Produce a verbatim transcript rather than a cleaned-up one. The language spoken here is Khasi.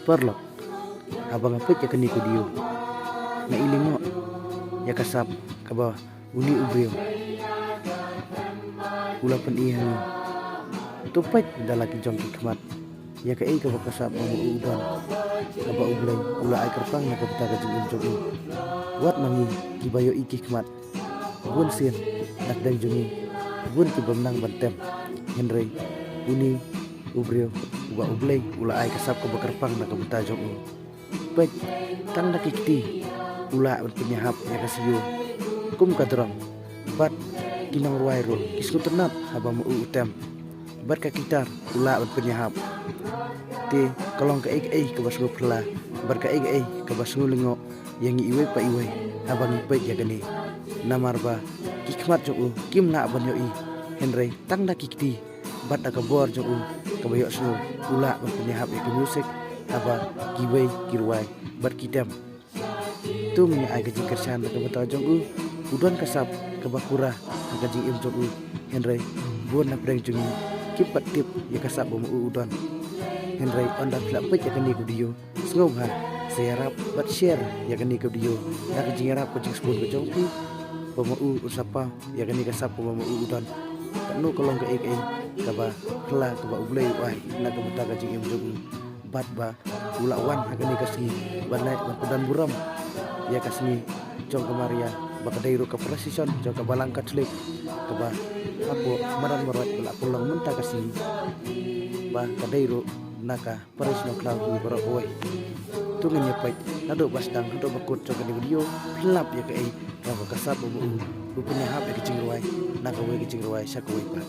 Paralok, haba nga peit ïa kane ka video, nga i lyngngoh ïa ka sap kaba une u briew u la pyni ha ngi. To peit da la ki jong ki khmat ïa kaei kaba ka sap ba ma u u don, kaba U Blei u la ai kyrpang na ka bynta ka jingim jong u. Wat ma ngi kiba ïohi ki khmat, bun sien na pdeng jong ngi bun ki bym nang ban tem, hynrei une u briew uba U Blei u la ai ka sap kaba kyrpang na ka bynta jong u. Peit, tang da ki kti u lah ban pynïahap ïa ka syiar kum ka drong, bad ki nongrwai ruh ki sngewtynnat haba ma u u tem, bad ka kitar u lah ban pynïahap. Te ka long kaei kaei kaba sngewphylla bad kaei kaei kaba sngewlyngngoh ïa ngi iwei pa iwei haba ngi peit ïa kane. Namar ba ki khmat jong u kim lah ban ïohi, hynrei tang da ki kti bad da ka bor jong u kaba ïohsngew u lah ban pynïahap ïa ka music haba kiwei ki rwai bad ki tem. To ngin ai ka jingkyrshan na ka bynta jong u. U don ka sap kaba kura ha ka jingim jong u, hynrei bun na pdeng jong ngi kim pat tip ïa ka sap ba ma u u don. Hynrei ynda phi la peit ïa kane ka video, sngewbha sa ïarap bad share ïa kane ka video da ka jingïarap ka jingspoon ka jong phi, ba ma u un sa paw ïa kane ka sap kaba ma u u don. Katno ka long kaei kaei kaba phylla kaba U Blei u ai na ka bynta ka jingim jong u, bad ba u la wan ha kane ka sngi ban leh ban pyndonkam burom ïa ka sngi jong ka Maria, ba ka dei ruh ka procession jong ka Balang Katholik kaba hapoh Madan Marwat ba la pynlong mynta ka sngi, ba ka dei ruh na ka Parish Nongkhlaw hi baroh kawei. To ngin ïa peit naduh ba sdang haduh ba kut jong kane ka video, phin lap ïa kaei kaba ka sap ba ma u u pynïahap ïa ka jingrwai na kawei ka jingrwai sha kawei pat.